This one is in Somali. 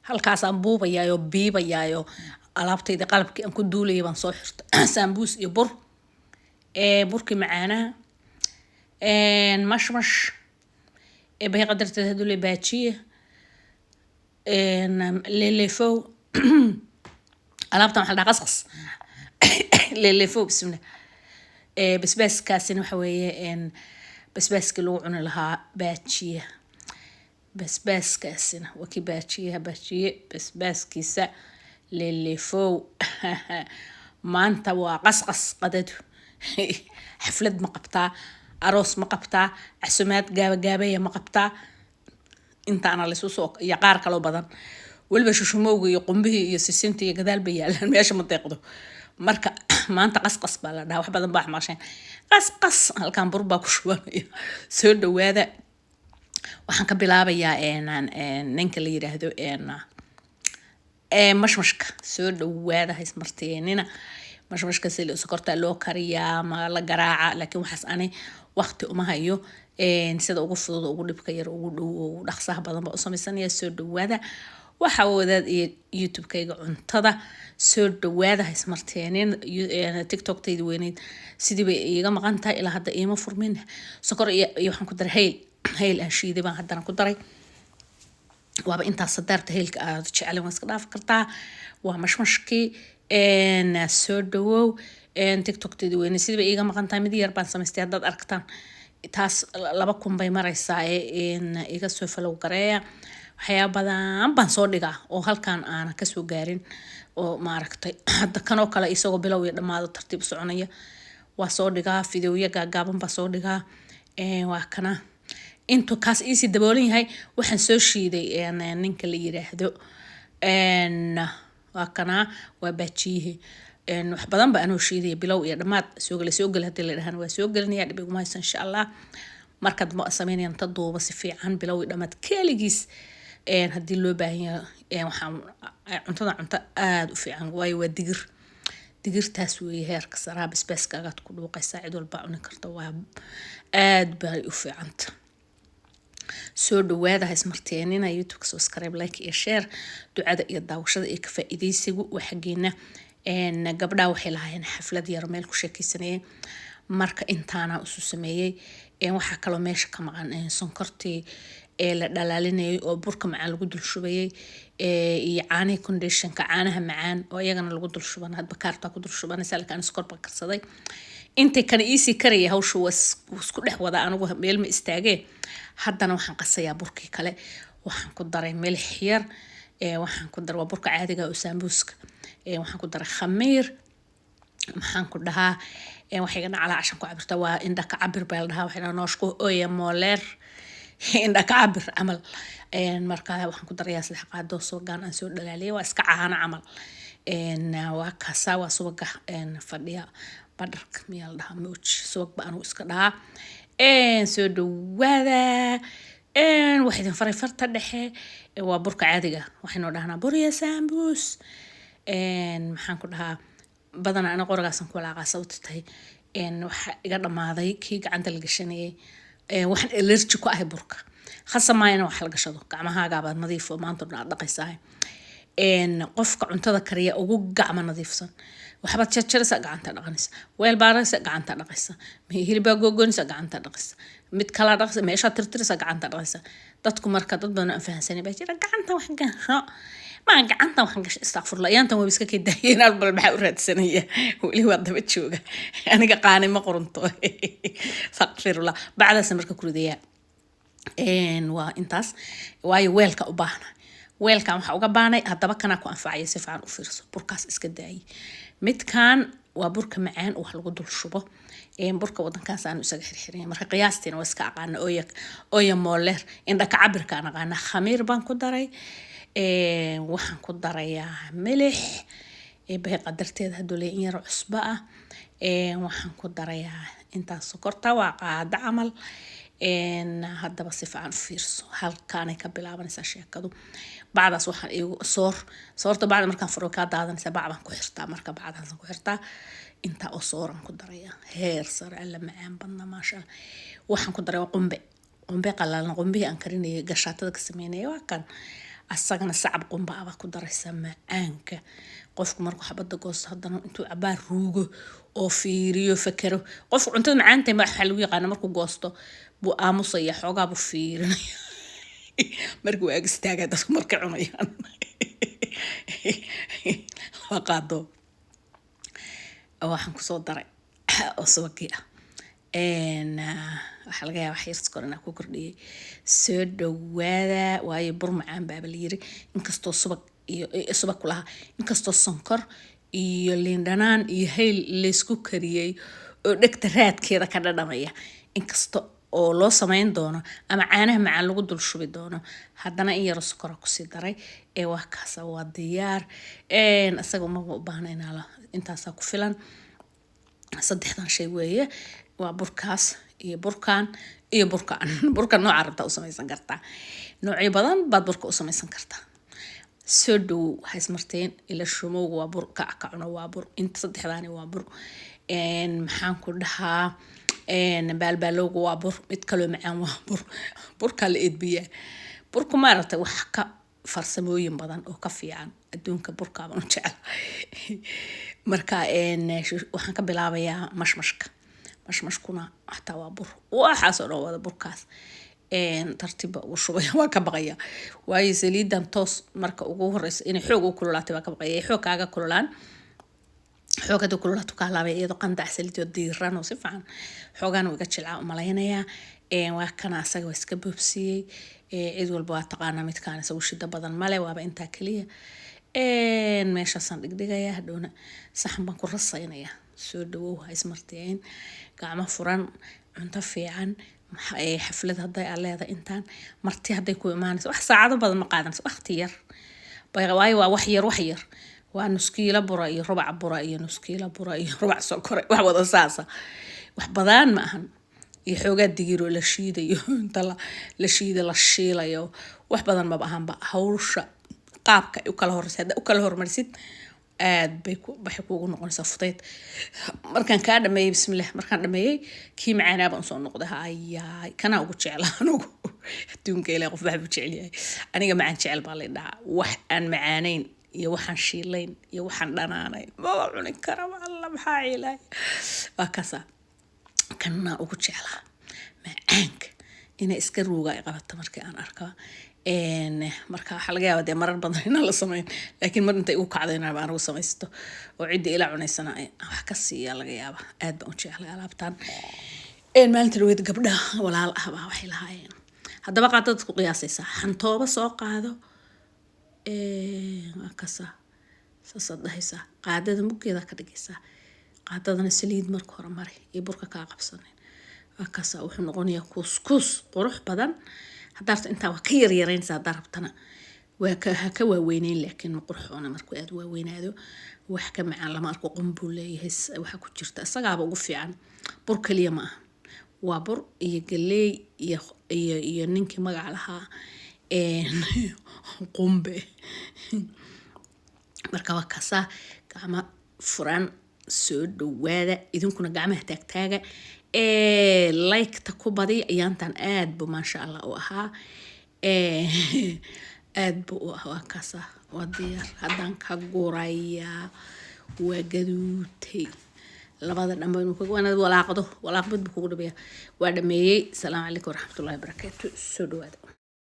Halkaasaan buubayaayo, biibayaayo, alaabtayda, qalabkii aan ku duulayay baan soo xirtay: saambuus iyo bur, burkii macaanaha, mashmash, bay qadarteed haduu le, baajiye, lelefow. Alaabtan waxaa la dhahaa qasqas, lelefow. Bismillah. Basbaaskaasina waxa weeye basbaaskii lagu cuni lahaa baajiya. Basbaaskaasina waa kii baajiyaha, baajiye basbaaskiisa, lelefow. Maanta waa qasqas qadadu. Xaflad ma qabtaa? Aroos ma qabtaa? Casumaad gaabagaabaya ma qabtaa? Intaana laysu soo iyo qaar kaloo badan weliba, shushumowga iyo qumbihii iyo sisinta iyo gadaal bay yaalaan, meesha ma deeqdo. Marka maanta qasqas baa la dhahaa, wax badan baa maqasheen qasqas. Halkan bur baa ku shubanaya. Soo dhawaada. Waxaan ka bilaabayaa ninka la yiraahdo mashmashka. Soo dhawaada, haysmarteenina. Mashmashka si sokorta loo kariyaa ma la garaaca, laakiin waxaas ani waqti uma hayo. Sida ugu fudud, ugu dhibka yar, ugu dhow, ugu dhaqsaha badan baa u samaysanaya. Soo dhawaada. Waxa wadaad iyo YouTube-kayga cuntada. Soo dhawaada, haysmarteenin. TikToktayda weyneyd sidii bay iiga maqan tahay, ilaa hadda iima furmin. Sokor iyo waxaan ku daray hayl, hayl aan shiiday baan haddana ku daray. Waaba intaas. Sadaarta haylka aad jecelen waa iska dhaafi kartaa. Waa mashmashkii. Soo dhawow. TikToktayda weyneyd sidii bay iiga maqan tahay, mid yar baan samaystay. Haddaad aragtaan taas, 2000 bay maraysaa. Iga soo follow gareeya. Waxyaaba badan baan soo dhigaa oo halkan aanan kasoo gaarin oo maaragtay. Hadda kanoo kale isagoo bilow iyo dhammaado tartiib soconaya waa soo dhigaa, fideoya gaagaaban baa soo dhigaa. Waa kana. Intuu kaas iisii daboolan yahay, waxaan soo shiiday ninka la yiraahdo, waa kanaa, waa baajiyihii. Wax badan ba anoo shiidaya, bilow iyo dhammaad soogala soo geli hadii la dhahana waa soo gelinaya, dhib iguma hayso, insha Allah. Markaad ma sameynayaan inta duuba si fiican bilow iyo dhammaad keligiis haddii loo baahan yahay. Waxaan cuntada cunto aada u fiican, waayo waa digir, digirtaas weeye heerka saraa. Basbaaskaagaad ku dhuuqaysaa, cid walbaa cuni karta, waa aada bay u fiicanta. Soo dhawaada, haismarteenina. YouTube subscribe, like iyo share. Ducada iyo daawashada iyo ka faa'iidaysigu waa xaggeena. Gabdhaha waxay lahaayeen xaflad yar, meel ku sheekeysanayeen. Marka intaana isu sameeyey. Waxaa kaloo meesha ka maqan sonkortii ee la dhalaalinayay oo burka macaan lagu dul shubayay, iyo caanihii conditionka, caanaha macaan oo iyagana lagu dul shuban. Hadba kaartaa ku dul shubanaysa, laakiin sokor baa karsaday. Intay kana iisii karaya, hawsha waa isku dhex wada, anigu meel ma istaagee. Haddana waxaan qasayaa burkii kale. Waxaan ku daray milix yar. Waxaan ku daray, waa burka caadiga oo saambuuska. Waxaan ku daray khamiir. Maxaan ku dhahaa, waxay iga dhacalaa cashan ku cabirta, waa indha ka cabir baa la dhahaa. Waxay dhahaa nooshku oya moleer, indha ka cabir camal. Marka waxaan ku darayaa 3 qaado subagaan aan soo dhalaaliyay, waa iska caano camal. Waa kaasaa, waa subaga fadhiya, badharka miyaa la dhahaa, moj, subag ba anugu iska dhahaa. Soo dhawaada. Waxaa idin faray farta dhexe. Waa burka caadiga, waxaynu dhahnaa burya sambuus. Maxaan ku dhahaa, badanaa ana qoragaasan ku walaaqaa, sababto tahay waxa iga dhamaaday kii gacanta la gashanayay. Waxaan allergy ku ahay burka, khasa maayana wax la gashado, gacmahaagaabaad nadiif oo maanta dhan aad dhaqaysaa. Qofka cuntada kariya ugu gacmo nadiifsan. Waxbaad jarjaraysa, gacanta dhaqanaysa, weel baaraysa, gacanta dhaqaysa, hilibaa googoynaysa, gacanta dhaqaysa, mid kalaa dhaqaysa, meeshaa tirtiraysa, gacanta dhaqaysa. Dadku marka dad badan aan fahansanay baa jira. Gacanta wax gasho maa, gacanta waxaan gasho, astaqfurla. Ayaantan waa iska kay daayeen, bal maxaa u raadsanaya? Weli waa daba jooga aniga, qaani ma qurunto, astaqfirullah. Bacdaas marka ku ridayaa. Waa intaas, waayo weelka u baahna, weelkan waxaa uga baahnay. Haddaba kanaa ku anfacaya, si fiican u fiirso. Burkaas iska daayay. Midkan waa burka macaan wax lagu dul shubo. Burka wadankaas aanu isaga xirxirin. Marka qiyaastiina waa iska aqaana, oya oya mooleer, indha ka cabirkaan aqaana. Khamiir baan ku daray. Waxaan ku darayaa milix bay qadarteeda hadduu leeyahay, in yar cusbo ah. Waxaan ku darayaa intaas sokorta, waa qaado camal. Haddaba si fiican u fiirso, halkaanay ka bilaabanaysaa sheekadu. Bacdaas waxaan iigu soor, soorta bacda markaan furo kaa daadanaysaa, bac baan ku xirtaa. Marka bacdaasaan ku xirtaa, intaa oo sooran ku daraya. Heer sare, alla macaan badna, maasha Allah. Waxaan ku daray waa qumbe, qumbe qalaalan, qumbihii aan karinayay, gashaatada ka sameynaya, waa kan. Asagana sacab qumba abaa ku daraysaa macaanka. Qofku markuu xabada goosto, haddana intuu cabaar ruugo oo fiiriyo, fakero. Qofku cuntada macaanta waxaa lagu yaqaana markuu goosto buu aamusaya, xoogaa buu fiirinaya. Markuu ag istaagaa dadku markay cunayaan waa qaado. Waxaan kusoo daray oo subagii ah. Waxaa laga yaabaa wax yar sokor inaan ku kordhiyey. Soo dhawaada, waayo bur macaan baaba la yiri, inkastoo subag iyo subag ku lahaa, inkastoo sonkor iyo liin dhanaan iyo hayl laysku kariyey oo dhegta raadkeeda ka dhadhamaya, inkasta oo loo sameyn doono ama caanaha macaan lagu dul shubi doono, haddana in yaro sokora kusii daray. Ee waa kaasa, waa diyaar. Isaga umaba u baahna inaa, intaasaa ku filan. Saddexdan shay weeye: waa burkaas iyo burkan iyo burkan. Burkan nooca rabtaa u samaysan kartaa, noocyo badan baad burka u samaysan kartaa. Soo dhowow, ha ismarteen ila shumowga waa bur, kac kacuna waa bur, inta saddexdaani waa bur. Maxaan ku dhahaa, baalbaalowga waa bur, mid kaloo macaan waa bur. Burkaa la edbiyaa. Burku maaragtay wax ka farsamooyin badan oo ka fiican adduunka burkaabaan u jecel. Marka waxaan ka bilaabayaa mashmashka. Mashmashkuna xataa waa bur, waxaasoo dhan wada burkaas. Tartiibba ugu shubaya, waa ka baqaya, waayo saliidan toos marka ugu horeysa inay xoog u kululaatay baa ka baqaya. Xoog kaaga kululaan, xoog hadii kululaato ka halaabay. Iyadoo qandac saliidoo diiran oo si fiican xoogaan iga jilcaa umalaynayaa. Waa kana, asaga waa iska boobsiiyey. Cid walba waa taqaanaa midkaan, isagu shida badan male, waaba intaa keliya. Meeshaasaan dhigdhigayaa, hadhowna saxan baan ku rasaynayaa. Soo dhawow, ha ismarteen, gacmo furan, cunto fiican. Xaflad hadday aa leedahay, intaan marti hadday ku imaanayso, wax saacado badan ma qaadanayso, waqti yar, waayo waa wax yar. Wax yar waa nuskiilo bura iyo rubac bura iyo nuskiilo bura iyo rubac sokore, wax wada saasa, wax badan ma ahan, iyo xoogaa digiroo la shiidayo, inta la shiida la shiilayo. Wax badan maba ahanba. Hawsha qaabka ay u kala horeysa haddaa u kala hormarisid, aad bay waxay kuugu noqonaysaa fudayd. Markaan kaa dhameeyey, bismillah, markaan dhameeyey kii macaanaa baan usoo noqday. Hayaay, kanaa ugu jeclaa anugu adduunka Ilaah. Qof wax buu jecel yahay, aniga macaan jecel baa lay dhahaa. Wax aan macaanayn iyo waxaan shiilayn iyo waxaan dhanaanayn maba cuni karaba. Alla, maxaa ciilay! Waa kaasa, kanaa ugu jeclaa macaanka. Inay iska ruuga ay qabato markii aan arko. Marka waxaa laga yaabaa dee marar badan inaan la samayn, laakiin mar intay igu kacdo inaan anigu samaysto oo cidda ila cunaysana wax ka siiya laga yaaba. Aad baan u jeclay alaabtan. Maalinta dhaweyd gabdhaha walaal ah baa waxay lahaayeen. Haddaba qaadadaad ku qiyaasaysaa, xantooba soo qaado. Waa kasa, saasaad dhahaysaa, qaadada muggeeda ka dhigaysaa. Qaadadana saliid marka hore mari iyo burka kaa qabsanin. Waa kasa, wuxuu noqonayaa kuuskuus qurux badan. Haddaa rabto intaa waa ka yaryaraynaysaa, haddaa rabtana waa ka ha ka waaweyneyn, laakiin ma qurxoona markuu aad waaweynaado. Wax ka macaan lama arko. Qun buu leeyahay, waxa ku jirta isagaaba ugu fiican. Bur kaliya ma aha, waa bur iyo galeey iyo ninkii magaca lahaa, qumbe. Marka waa kasaa, gacmo furan, soo dhawaada. Idinkuna gacmaha taagtaaga, like-ta ku badi. Ayaantan aad bu maasha Allah u ahaa, aad bu u ah. Waa kaasa, waa diyaar. Haddaan ka gurayaa, waa gaduutay labada dhanba. Inuu waa inaad walaaqdo, walaaqbad buu kugu dhibaya. Waa dhameeyey. Asalaamu calaykum waraxmatullahi wabarakaatu. Soo dhawaada.